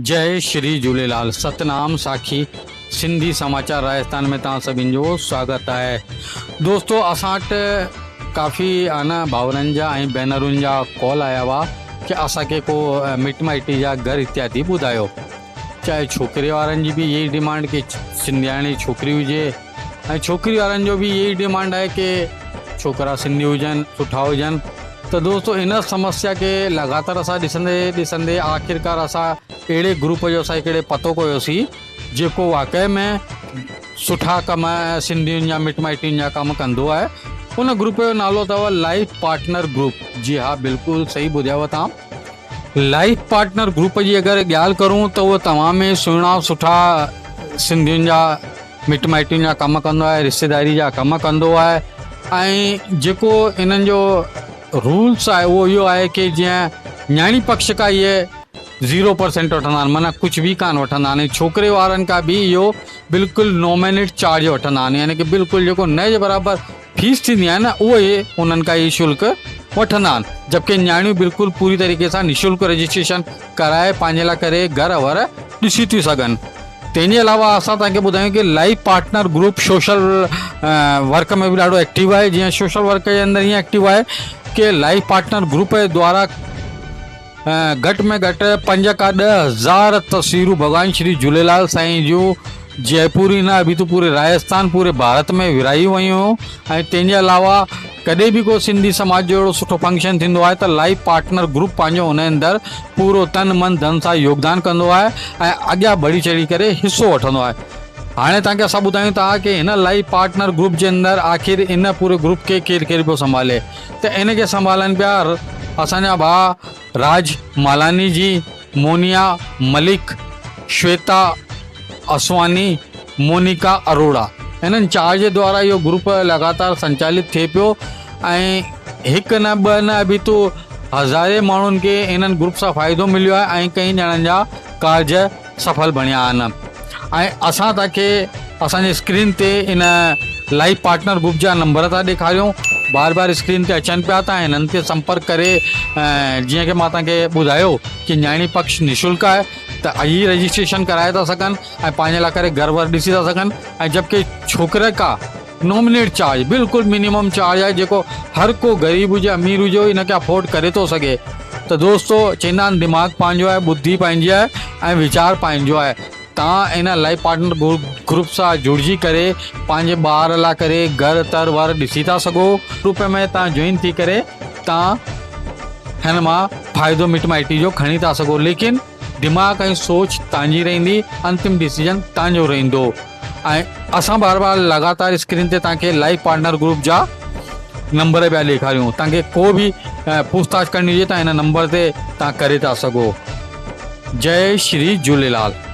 جئي شري جهوليلال ستنام ساکي سنڌي سماچار راجستان ۾ توهان سڀني جو سواگت آهي دوستو اسان وٽ ڪافي آ نه ڀائرن جا ۽ ڀينرن جا ڪال آيا هئا ڪي اسان کي ڪو مٽ مائٽي جا گهر اتيادي ٻڌايو چاهي ڇوڪري وارن جي به اهي ڊيمانڊ ڪي سنڌياڻي ڇوڪري هجي ۽ ڇوڪري وارن جو به اهي ئي ڊيمانڊ آهي ڪي ڇوڪرا سنڌي هجن سٺا هجن ته دوستو ان سمسيا کي لڳاتار اسان ڏسندي ڏسندي آخرڪار اسان اهڙي گروپ جو اسان هڪڙي پتو ڪيوسين جيڪو واقعي ۾ سٺا ڪم سنڌين جا مٽ مائٽين جا ڪم ڪندو آهي ان گروپ جو نالو اٿو لائف پارٽنر گروپ جي ها بلڪل صحيح ٻڌايو تان لائف پارٽنر گروپ جي اگر ڳالهه ڪرون ته اهو تمام ئي سهڻا سٺا سنڌين جا مٽ مائٽين جا ڪم ڪندو آهي رشتيداري جا ڪم ڪندو آهي ۽ جيڪو انهن جو رولس آهي اهو اهو آهي ڪي جيئن نياڻي پڪش کا اهي زيرو پرسنٽ وٺندا آهن معنيٰ ڪجهه به ڪانه وٺندا آهن ۽ ڇوڪري وارن کان به اهو بلڪل نومينيٽ چارج وٺندا آهن يعني ڪي بلڪل جيڪو نه جي برابر فيس ٿيندي آهي نه اهو ئي انهن کان هي شلڪ وٺندا آهن جبڪه نياڻيون بلڪل پوري طريقي سان نشلڪ رجسٽريشن ڪرائي پنهنجي لاء ڪري گهر ور ڏسي ٿيون سگهن تنهن جي علاوه اسان توهان کي ٻڌايون ڪي life partner group social work ۾ به ڏاڍو ايڪٽو آهي جيئن سوشل ورڪ جي اندر ائين ايڪٽو آهي ڪي لائف پارٽنر گروپ جي دوارا گهٽ ۾ گهٽ پنج کان 10,000 تصويرون ڀڳوان شري جهوليلال سائين جون جئپور ئي نه اڀي تو پوري راجستان پوري ڀارت ۾ ورهايون ويون هيون ۽ تنهن جي علاوه ڪڏهن به ڪو سنڌي سماج جو اهڙو سٺو فنڪشن ٿيندو آهي ته لائف پارٽنر گروپ پنهنجو ان اندر پورو تن من ڌن سان يوگدان ڪندو آهي ۽ اڳيان بڙهي چڙهي ڪري حصو وٺندو آهي هاڻي توهان کي اسان ٻڌايون ٿا ڪي هن لائف پارٽنر گروپ جي اندر آخر ان پوري گروپ کي ڪير ڪير پيو سنڀالي ته ان کي سنڀالن پيا اسان جا ڀاء راج مالاني جي، مونيا ملڪ، شويتا اسواني، مونيڪا اروڙا انهن چار جي دوارا اهو گروپ لڳاتار سنچالت ٿئي پيو ۽ هڪ نه ٻه نه اڀي تو هزارين ماڻهن کي انهن گروپ سان فائدو مليو آهي ۽ ڪئين ڄڻن جا ڪارج سڦل بڻيا آهن ۽ اسان توهان کي اسان جي اسڪرين تي ان لائيو پارٽنر گروپ جا نمبر ٿا ڏيکاريون بار بار اسڪرين تي اچن پيا ٿا انهن تي سمپرڪ ڪري جيئن کہ مان توهان کي ٻڌايو کہ نياڻي پڪش نشلڪ آهي ته اهي رجسٽريشن ڪرائي ٿا سگهن ۽ پنهنجي لاء ڪري گهر ور ڏسي ٿا سگهن ۽ جبڪه ڇوڪري کا نومنيٽ چارج بلڪل منيمم چارج آهي جيڪو هر ڪو غريب هجي امير هجي ان کي افورڊ ڪري ٿو سگهي ته دوستو چوندا آهن دماغ پنهنجو آهي ٻڌي پنهنجي آهي ۽ ويچار پنهنجو آهي تان ان لائف پارٽنر گروپ سان جڙجي ڪري پنهنجي ٻار لاء ڪري گهر تر ور ڏسي ٿا سگهو گروپ ۾ تان جوائن ٿي ڪري تان هن مان فائدو مٽ مائٽي جو کڻي ٿا سگهو ليڪن دماغ ۽ سوچ تانجي رهندي انتم ڊسيزن تانجو رهندو ۽ اسان بار بار لڳاتار اسڪرين تي توهان کي لائيو پارٽنر گروپ جا نمبر پيا ڏيکاريون توهان کي ڪو به پوڇتاڇ ڪرڻي هجي ته هن نمبر تي توهان ڪري ٿا سگهو جئي شري جهوليلال.